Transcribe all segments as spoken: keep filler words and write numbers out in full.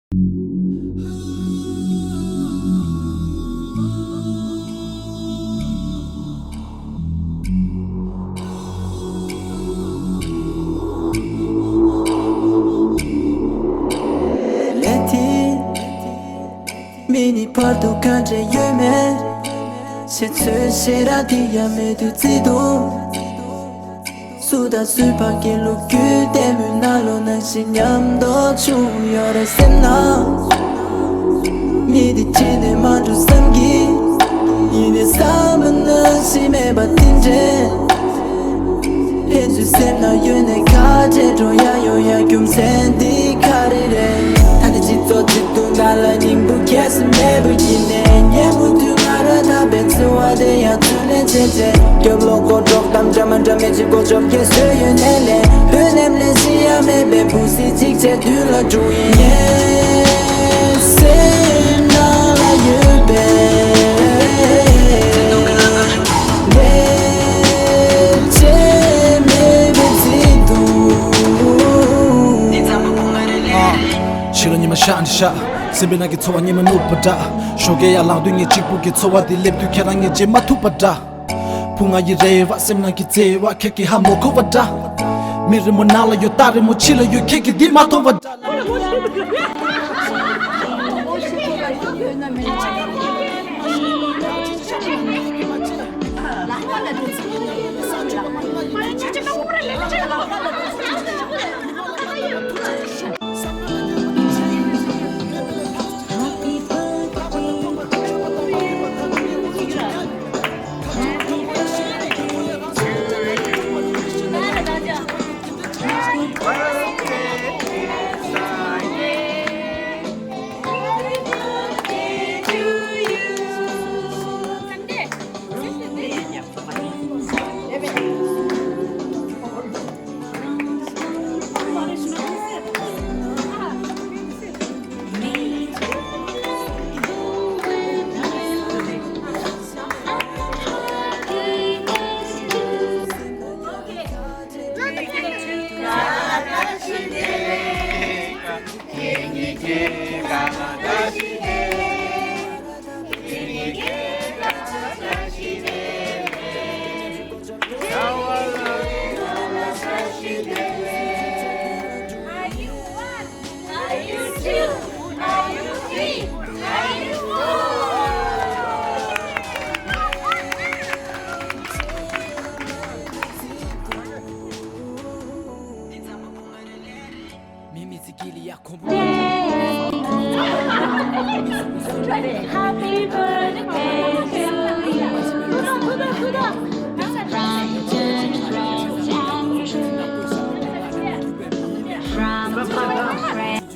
མི་ནི་བར་དུ་ག་འདྲ་ཡོད་མེད། ཞེ་ཚོད་ཞེ་ར་དེ་ཡང་མེད་དུ་བརྩི་འདུག་སུ་དང་སུའི་བར་གྱི་ལོ་རྒྱུས་ལྟད་མོའི་ནང་ལོགས་ནང་བཞིན་ཉམས་རྟོགས་བྱུང་ཡོད་རེད་སེམས་ནང་། མི་དེ་ཁྱེད་ནས་མ་འགྲོ་བསམ་གྱི། ཡིན་ནའི་བསམ་པ་ནང་བཞིན་མེད་པ་དེ་འདྲས། ཕན་ཚུན་སེམས་ནང་ཡོད་ནས་ཁ་བྲལ་འགྲོ་ཡ་ཡོང་ཡ་རྒྱུ་མཚན་འདི་ག་རེ་རེད། ད་ནི་སྤྱི་ཚོགས་སྤྱི་དུ་ང་ལ་སྙིང་པོ་ཁྱད་སུ་མེད་པ་ཡིན་ནས་ཉལ་མོ་དུས་ང་ར་ད་པའི་འཚོ་བ་དེ་ཡང་ཚུར་ལེན་བྱས་བྱས། སྐྱོབ་ལོག་གོ་གྲོགས་དམ་འདྲ་མ་འདྲ་མེད་ཅིག་གོ་ཆོབ་ཀྱི་བཟོས་ཡོད་ནས་ལས་ལྷོད་ནེམ་ལས་ཤི་ཡ་མེད་པའི་བུ་སི་གཅིག་བྱས་དུས་ལ་འགྲོ་ཡིན་ངས་སེམས་ནང་ལ་ཡོད་པའི། ཕྱི་ལ་ཉི་མ་ཤར་ནས་ཤར། སེམས་པའི་ནང་གི་ཚོར་བ་ཉི་མ་ནུབ་པ་འདྲ། ཞོགས་ཀས་ཡར་ལངས་དུས་ངས་གཅིག་པུ་གི་ཚོར་བ་འདི་སླེབས་དུས་ཁྱེད་རང་ངས་བརྗེད་མ་ཐུབ་པ་འདྲ། ཕུ་ང་ཡི་རེ་བ་སེམས་ནང་གི་བརྩེ་བ་ཁྱེད་ཀྱིས་ཧ་མ་གོ་བ་འདྲ། མི་རི་མོ་ནང་ལ་ཡོད་རྟ་རི་མོ་ཕྱི་ལ་ཡོད་ཁྱེད་ཀྱིས་འདི་མ་མཐོང་བ་འདྲ། མི་མི་ཚེ་གི་ལི་ཡ་ཁོང་པོ། Happy birthday to you. From our friends.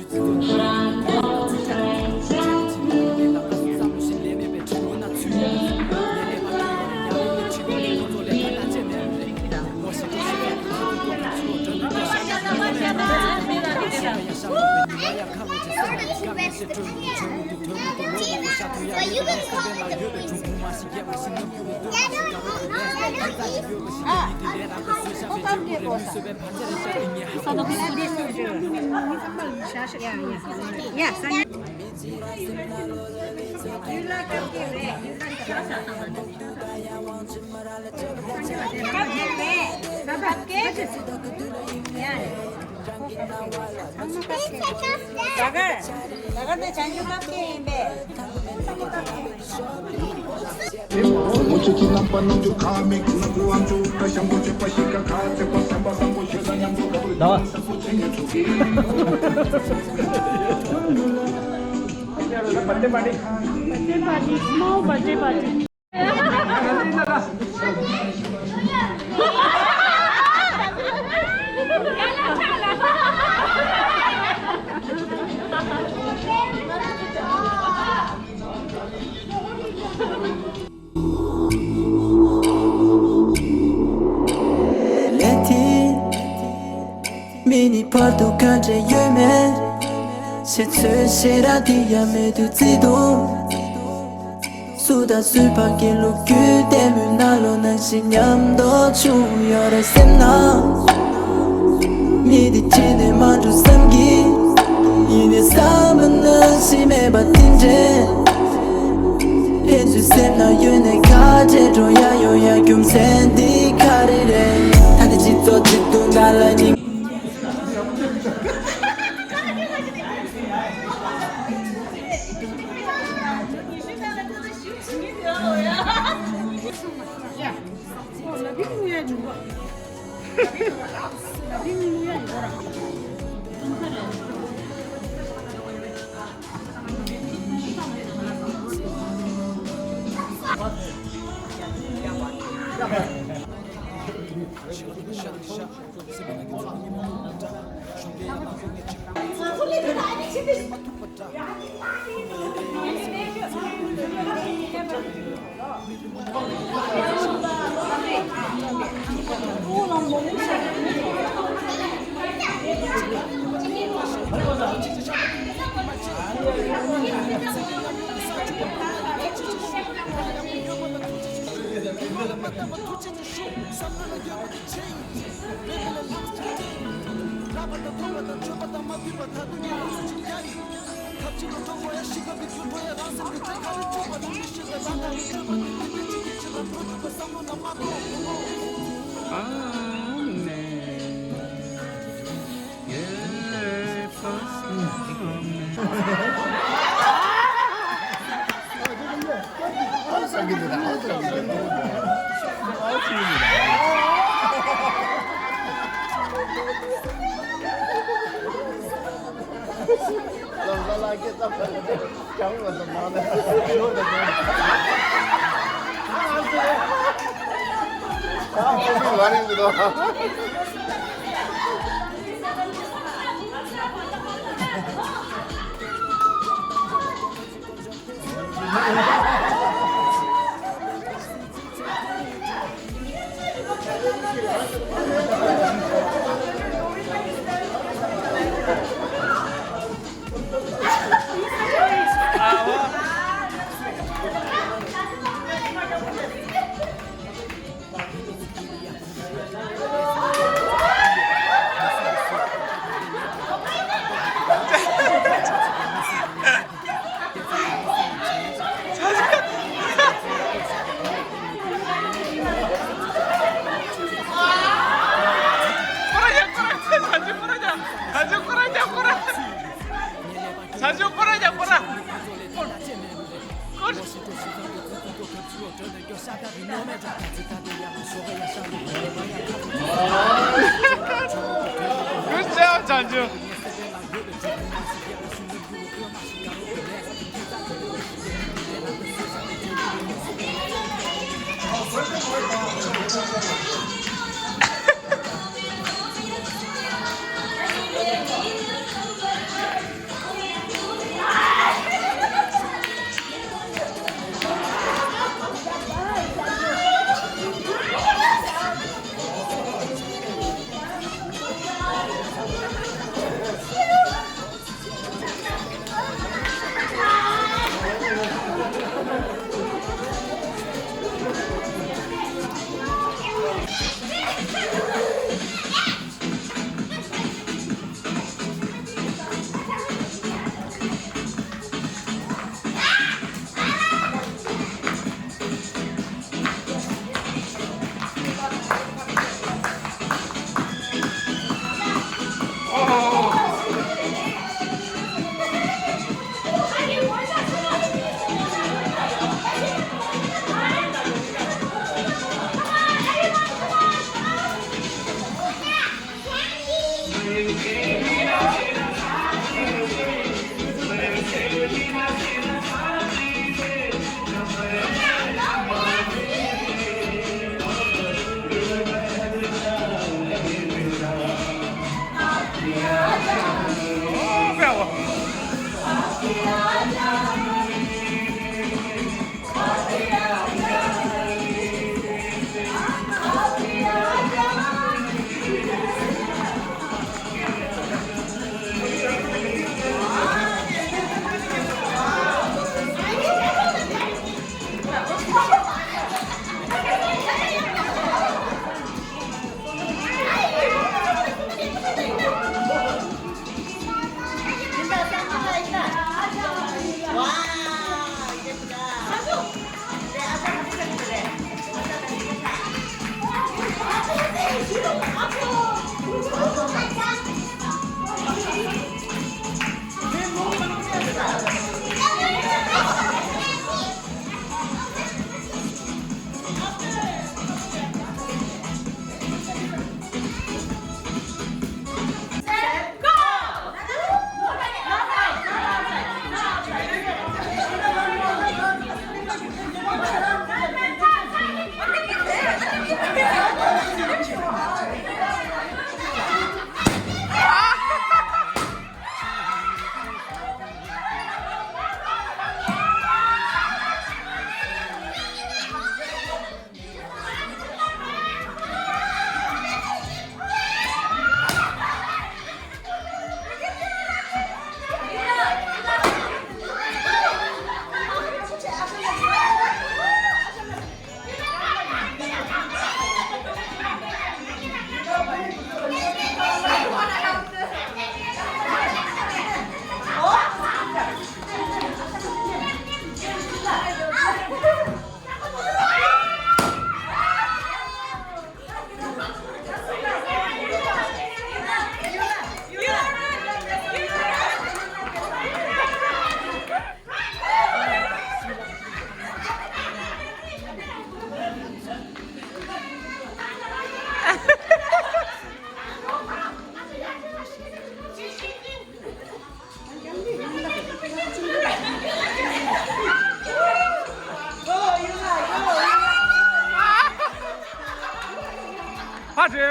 Birthday party, small birthday party. མི་ནི་བར་དུ་ག་འདྲ་ཡོད་མེད། ཞེ་ཚོད་ཞེ་ར་དེ་ཡང་མེད་དུ་བརྩི་འདུག་སུ་དང་སུའི་བར་གྱི་ལོ་རྒྱུས་ལྟད་མོའི་ནང་ལོགས་ནང་བཞིན་ཉམས་རྟོགས་བྱུང་ཡོད་རེད་སེམས་ནང་། མི་དེ་ཁྱེད་ནས་མ་འགྲོ་བསམ་གྱི། ཡིན་ནའི་བསམ་པ་ནང་ མེད་པ་དེ་འདྲས། ཕན་ཚུན་སེམས་ནང་ཡོད་ནས་ཁ་བྲལ་འགྲོ་ཡ་ཡོང་ཡ་རྒྱུ་མཚན་འདི་ག་རེ་རེད། ད་ནི་སྤྱི་ཚོགས་འདི་དུང་དཀར་ལ་སྙིང་Good job, Chanju.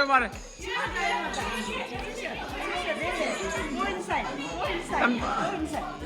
Go inside. Go inside. Go inside.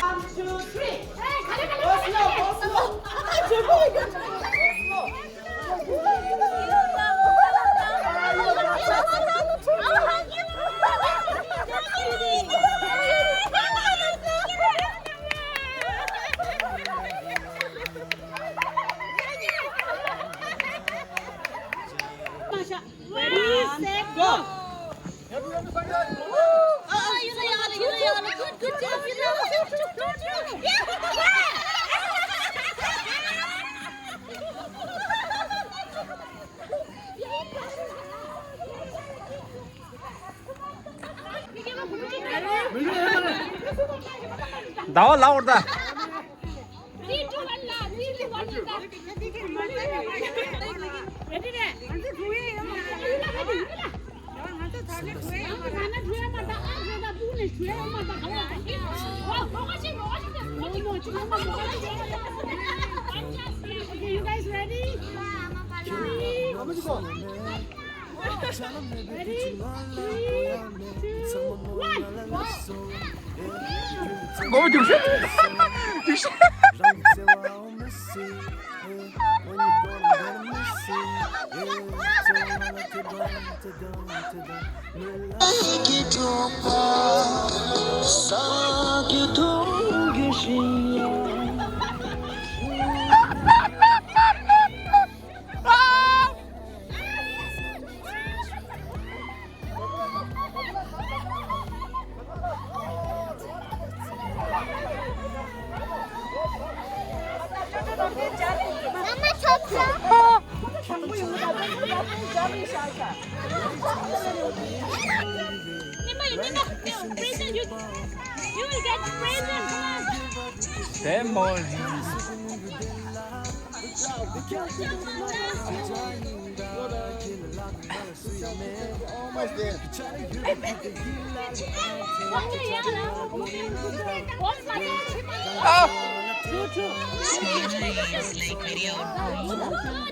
One, two, three. Go slow, go slow. Go slow. Ready, set, go. Oh, you know, you know, you know, you know. Good, good job, you know. Yeah. ཟླ་བ་ལགས་འོར་ད། Okay, you guys ready? Three. Ready? Three, two, one. 뭐, 조심! 조심! Almost there. This guy is, like, very outgoing,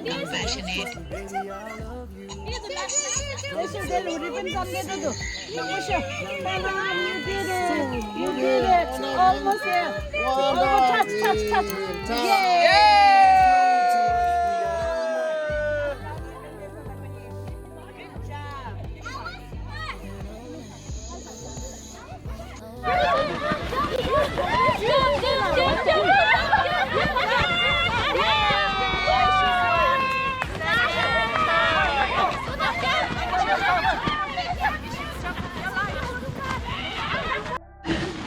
compassionate. You did it. You did it. Almost there. Well done. Touch, touch, touch. Yay. Yay.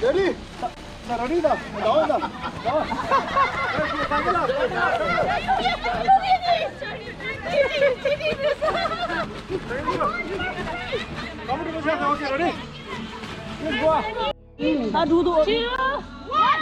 Ready? Ready da. Down da. Down. Come to the center. Okay, ready? Let's go. Two, one.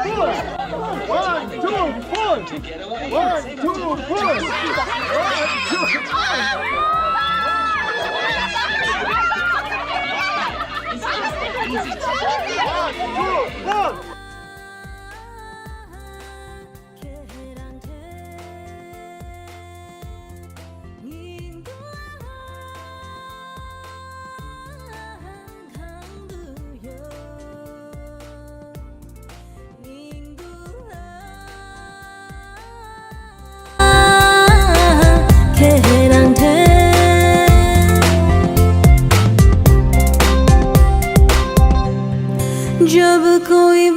One, two, pull! One, two, pull! One, two, pull! जब कोई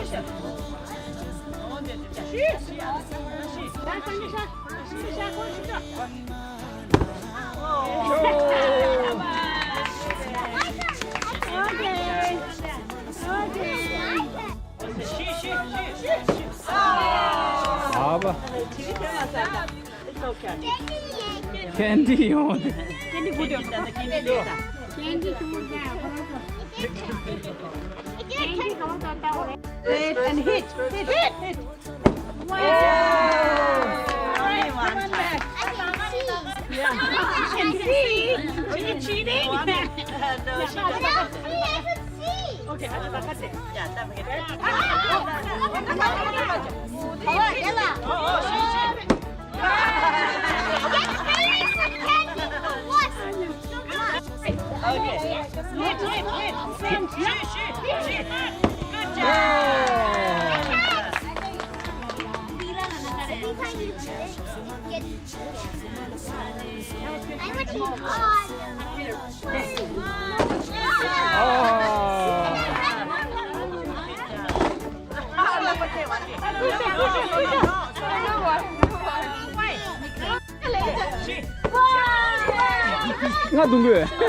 ཨ་བ། ཁེན་ཌི་ཡོང་། ཁེན་ཌི་བུ་དེ། ཁེན་ཌི་ཤུ་ག Wait and hit, hit, hit, hit. Wow! Only one time. Yeah. Are you cheating? No, she doesn't. Okay, I have to cut it. Yeah, that's it. Oh, oh, she, she. ང་རྡུང་དགོས།